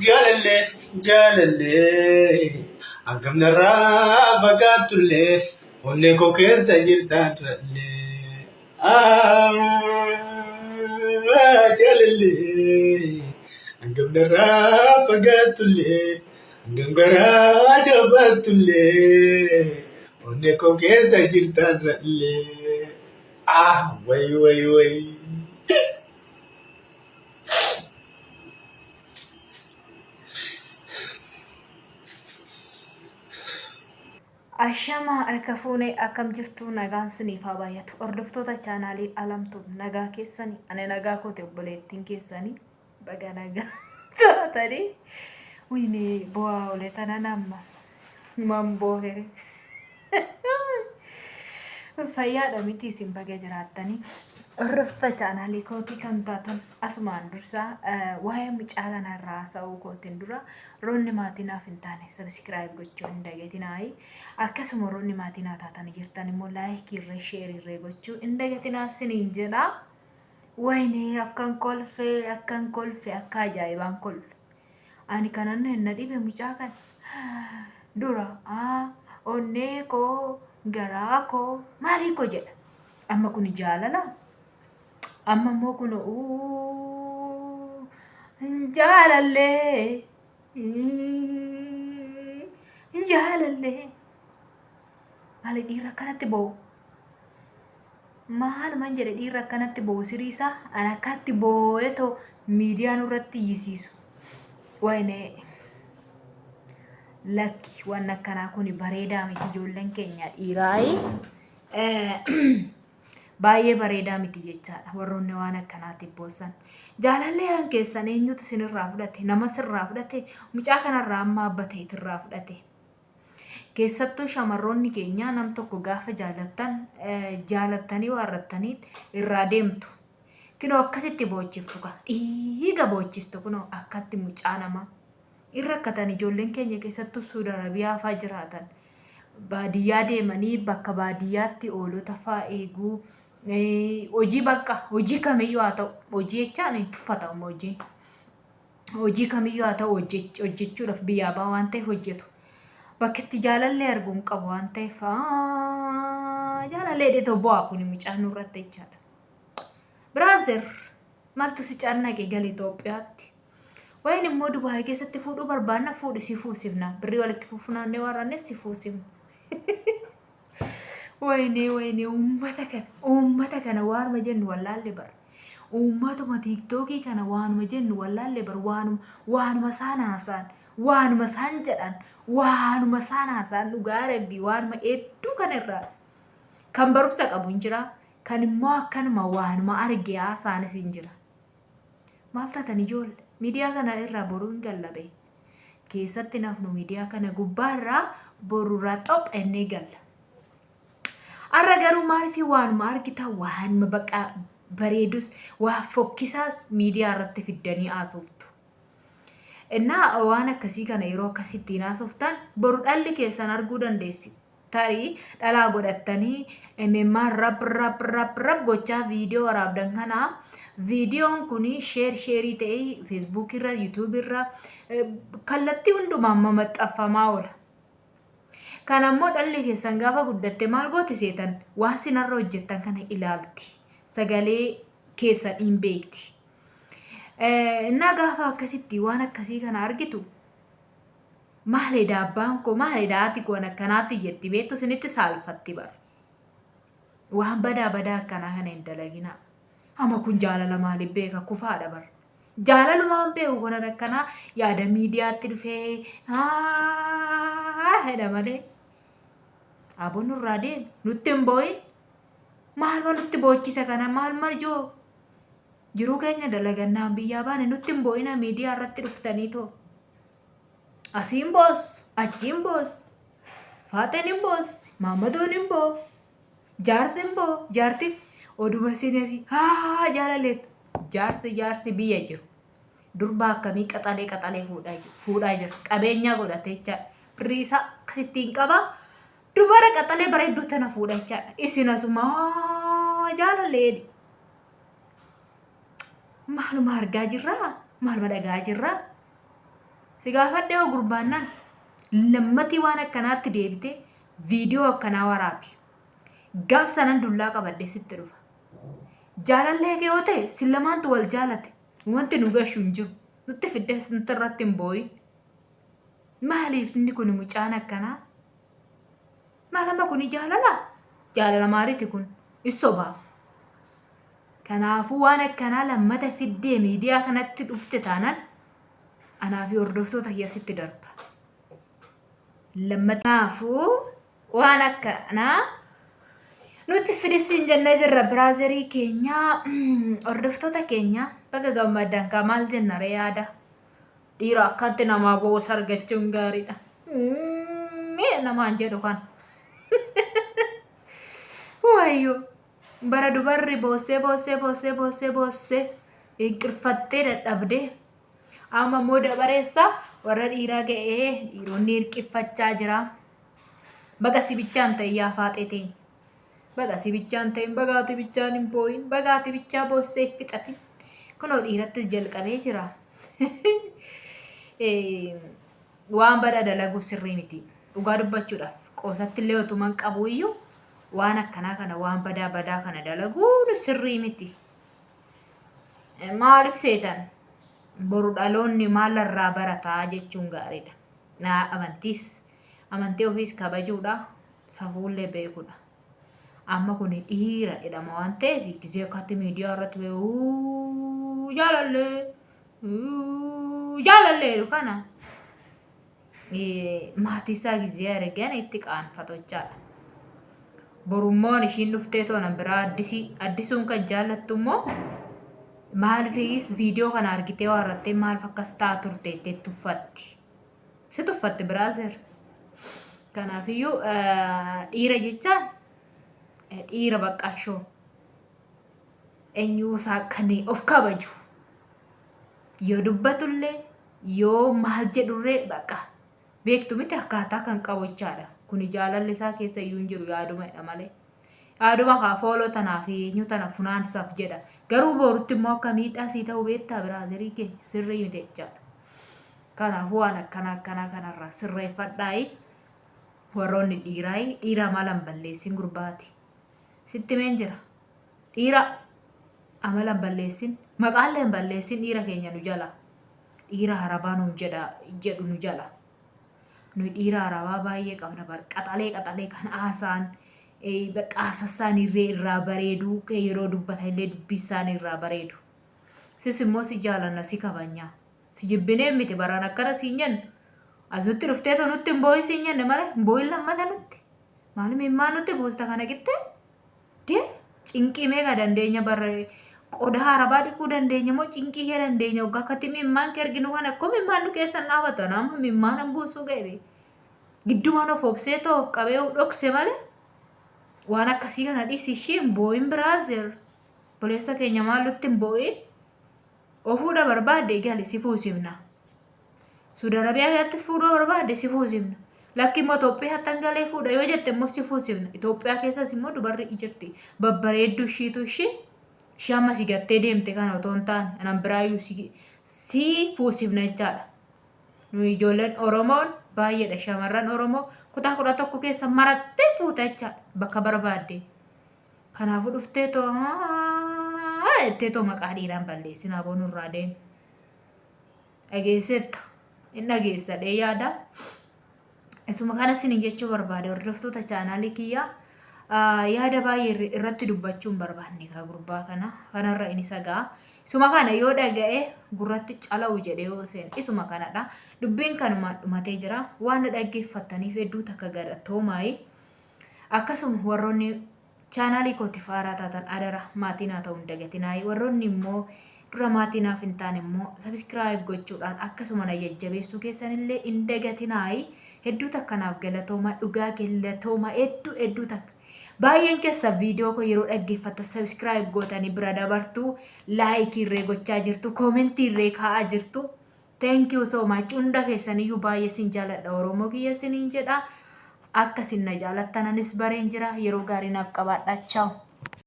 Jaalallee jaalallee hangam narraa fagaattullee onnee koo keessa jirtaanillee. Jaalallee hangam narraa fagaattullee hangam garaa jabaattullee onnee koo keessa jirtaanillee. Ah wayi wayi wayi. Ashamaa harka fuunee akkam jirtu nagaan siniif haa baay'atu. Hordoftoota chaanaalii Alamtuu nagaa keessanii ani nagaa kooti obboleettiin keessanii baga nagaa taatanii wiini bu'aa oole tana nama man boohe fayyaadha miti isin baga jiraattanii. Hordoftoota chaanaalii kootii kan taatan asumaan dursaa waa'ee mucaa kana irraa haasa'uu kootiin dura roonni maatii naaf hin taane sabiskiraayib gochuu hin dagatinaayi. Akkasuma roonni maatii naa taatanii jirtan immoo laayikii irree sheerii irree gochuu hin dagatinaa siniin jedha. Wayinee akkan kolfe akkan kolfe akka ajaa'ibaan kolfe. Ani kanan na dhibe mucaa kana. Dura onnee koo garaa koo maalii koo jedha. Amma kun jaalala. Amma immoo kun jaalallee jaalallee. Maali dhiirri akkanatti boo'u? Maaluman jedhe dhiirri akkanatti boo'u sirii isaa an akkatti boo'ee too miidiyaa nurratti iyyisiisu. Wayinee lakki waan akkanaa kun bareedaa miti ijoolleen keenya dhiiraayi. Baay'ee bareedaa miti jechaadha warroonni waan akkanaatiif boossan. Jaalallee han keessan eenyutu isinirraa fudhate nama sirraa fudhate mucaa kanarraa amma abba ta'etirraa fudhate. Keessattuu shamarroonni keenya nam tokko gaafa jaalattan jaalattanii waarrattanii irraa deemtu. Kinoo akkasitti boochiftu ka dhiiga boochistu kunoo akkatti mucaa namaa. In rakkatan ijoolleen keenya keessattuu Suudi Arabiyaa faa jiraatan. Baadiyyaa deemanii bakka baadiyyaatti hoolota faa eeguu. Hojii bakka hojii kamiyyuu haa ta'u hojii jechaan hin tuffatamu hojiin. Hojii kamiyyuu haa ta'u hojjechuudhaaf biyyaa ba'a waan ta'eef hojjetu. Bakka itti jaalallee arguu hin qabu waan ta'eef jaalallee dheetoo bu'aa kun mucaan nurratti jechaadha. Biraazer maaltu si cannaqe gali Itoophiyaatti. Wayin immoo Dubaay keessatti fuudhuu barbaanna fuudhi si fuusifna. Birrii walitti fufunaannee waan ranneef si fuusifna. Wayinee wayinee uummata kana uummata kana waanuma jennu wallaalle bara. Uummatuma tiiktookii kana waanuma jennu wallaalle bar waanuma waanuma isaan haasa'an waanuma isaan jedhan waanuma isaan haasa'an dhugaa rabbii waanuma hedduu kana irraa kan barumsa qabu hin jira kan immoo akkanuma waanuma arge haasa'anis hin jira. Maal taatan ijoolle miidiyaa kana irraa boruu hin gallabe keessatti nafnu miidiyaa kana gubbaa irraa borurraa xopha innee galla. Har'a garuu maaliif waanuma argitan waanuma bakka bareedus waa fokkisaas miidiyaa irratti fiddanii haasoftu. Innaa waan akkasii kana yeroo akkasittiin haasoftan boru dhalli keessan arguu dandeessi. Tarii dhalaa godhattanii imimmaan rab rab rab rab gochaa viidiyoo waraabdan kana viidiyoon kun sheer sheerii ta'ee feesbuukii irra yuutuubii irra kallattii hundumaan mamaxxanfamaa oola. Kana immoo dhalli keessan gaafa guddatte maal gooti seetan? Waan sinarra hojjettan kana ilaalti. Sagalee keessan hin beekti. Innaa gaafa akkasitti waan akkasii kana argitu maal edaa abbaan koo maal edaa haati koo akkanaatti jetti beektu isinitti saalfatti bara. Waan badaa badaa akkanaa kana hin dalaginaa. Amma kun jaalala maaliif beeka kufaadha bara. Jaalalumaan beeku kunan akkanaa yaada miidiyaatti dhufee jedha malee. Aboo nurraa deemi nutti hin boo'in. Maaluma nutti boochisa kana maaluma ijoo jiruu keenya dalagannaan biyyaa baane nutti hin boo'ina miidiyaa irratti dhuftanii too. Asiin boos achiin boos faaxeen hin boos maammadoon hin boo. Jaarsi hin boo jaarti oduma isin asii haa jaalaleettu jaarsi jaarsi biyya jiru durbaa akkamii qaxalee qaxalee fuudhaa jiru fuudhaa jira qabeenyaa godhatee jechaadha birrii isaa akkasittiin qaba dubara qaxalee bareedduu tana fuudha jechaadha isin asuma jaalalee. Maaluma argaa jirraa? Maaluma dhagaa jirraa? Si gaafadhee hoo gurbaannaan lammatii waan akkanaatti deebitee viidiyoo akkanaa waraabi. Gaaf sanan dullaa qabadhee sitti dhufa. Jaalallee kee yoo ta'e sin lamaantu wal jaalate. Wanti nu gashu hin jiru. Nutti fiddee nutti irratti hin boo'in. Maaliif inni kun mucaan akkanaa? Maal amma kuni jaalala? Jaalala maaliiti kun? Hin sobaa. Kanaafuu waan akkanaa lammata fiddee miidiyaa kanatti dhufte taanaan anaa fi hordoftoota kiyya sitti darba. Lammataafuu waan akkanaa nutti fidisiin jennee jirra biraazerii keenya hordoftoota keenya baga gammaddan kaa maal jenna ree yaada. Dhiira akkantti namaa boosa argachuun gaariidha. Mee namaan jedhu kan. Wayyoo. Bara dubarri boossee boossee boossee boossee boossee hinqirfattee dadhabdee. Amma immoo dabareessa warra dhiiraa ga'ee dhiironni hirqiffachaa jira. Baga si bichaan ta'e yaa faaxee teenya. Baga si bichaan ta'in baga ati bichaan hin boo'in baga ati bichaa boossee hin fixatin. Kunoo dhiirattis jalqabee jira. Waan badaa dalaguu sirrii miti. Dhugaa dubbachuudhaaf qoosatti illee otuman qabu iyyuu waan akkanaa kana waan badaa badaa kana dalaguun sirrii miti. Maaliif seetan boru dhaloonni maal irraa barataa jechuun gaariidha. Amantiis amantii ofiis kabajuudha safuullee beekuudha. Amma kun dhiira jedhama waan ta'eef gisee akkatti miidiyaa irratti bahee jaalallee jaalallee jedhu kana maatii isaa gisee argan itti qaanfatu jechaadha. Borummoon ishiin dhuftee toona biraa addisii addisuun kan jaallattu immoo maaliifis viidiyoo kana argitee waarrattee maaliif akkas ta'a turte jettee tuffatti. Si tuffatti brother. Kanaafiyyuu dhiira jechaan dhiira baqqaashoo eenyuusaa kan of kabaju yoo dubbatullee yoo maal jedhurree bakka beektu miti akkaataa kan qabu jechaadha. Kuni jaalalli isaa keessa iyyuu hin jiru yaadumadha malee. Yaaduma kaa fooloo tanaa fi eenyu tana funaansaaf jedha. Garuu borutti immoo akka miidhaa sii ta'u beektaa biraazerii keenya sirrii miti jechaadha. Kanaafuu waan akkana akkanaa kanarraa sirreeffadhaayi. Warroonni dhiiraayi dhiira amala hin balleessin gurbaati. Sitti himeen jira. Dhiira amala hin balleessin maqaallee hin balleessin dhiira keenya nu jala. Dhiira harabaa nuun jedha jedhu nu jala. Nuyi dhiira arabaa baay'ee qabna bar qaxalee qaxalee kan haasa'an bakka haasasaan irree irraa bareedu yeroo dubbatan illee dubbii isaanii irraa bareedu. Sis immoo si jaalanna si kabanya. Si jibbinee miti baraan akkana siin jennu. As nutti dhuftee too nutti hin boo'in siin jenne malee hin boo'in lammata nutti. Maali mimmaa nutti buusta kana qixxee? Dee cinqii meeqa dandeenya barra qodaa arabaa dhiquu dandeenya moo cinqii kee dandeenya waggaa akkatti mimmaan kee arginu kana akkoo mimmaan nu keessan dhaabatan amma mimmaan an buusuu ga'e. Giddumaan of obsee too of qabee dhokse malee waan akkasii kana dhiisi ishii hin boo'in biraazer. Obboleessa keenya maal nutti hin boo'in. Of fuudha barbaadde gali si fuusifna. Suudi Arabiyaa keessattis fuudhuu barbaadde si fuusifna. Lakki immoo Itoophiyaatti hangalee fuudha yoo jette immoo si fuusifna. Itoophiyaa keessas immoo dubarri jirti. Babbareedduu ishiitu ishii ishii amma si gattee deemte kana otoo hin taane anan biraayyuu si fuusifna jechaadha. Nuyi ijoolleen Oromoon baay'eedha. Shamarran Oromoo kutaa 11 keessa marattee fuuta jechaadha bakka barbaadde. Kanaafuu dhuftee too jettee too maqaa dhiiraan balleessin aboo nurraa deemi. Dhageesseetta. Hin dhageessa dhee yaada. Isuma kana isin jechuu barbaade hordoftoota chaanaalii kiyyaa yaada baay'ee irratti dubbachuu hin barbaanne kaa gurbaa kana kanarra inni sagaa. Isuma kana yoo dhaga'e gurratti cala'u jedhee yoo seen isuma kanadha. Dubbiin kanumaan dhumatee jira. Waan na dhaggeeffattaniif hedduu takka galatoomaayii. Akkasuma warroonni chaanaalii kootiif haaraa taatan adara maatii naa ta'uu hin dagatinaayi. Warroonni immoo dura maatii naaf hin taane immoo sabiskiraayib gochuudhaan akkasuma na jajjabeessuu keessanillee hin dagatinaayi. Hedduu takka naaf galatooma dhugaa galatooma hedduu hedduu takka. Baay'een keessa viidiyoo koo yeroo dhaggeeffattan sabiskiraayib gootanii bira dabartu laayikii irree gochaa jirtu koomentii irree kaa'aa jirtu. Thank you so much hunda keessaniyyuu baay'ee sin jaaladha Oromoo kiyya siniin jedha akka sin na jaalattan anis bareen jira yeroo gaarii naaf qabaadhaa ciao.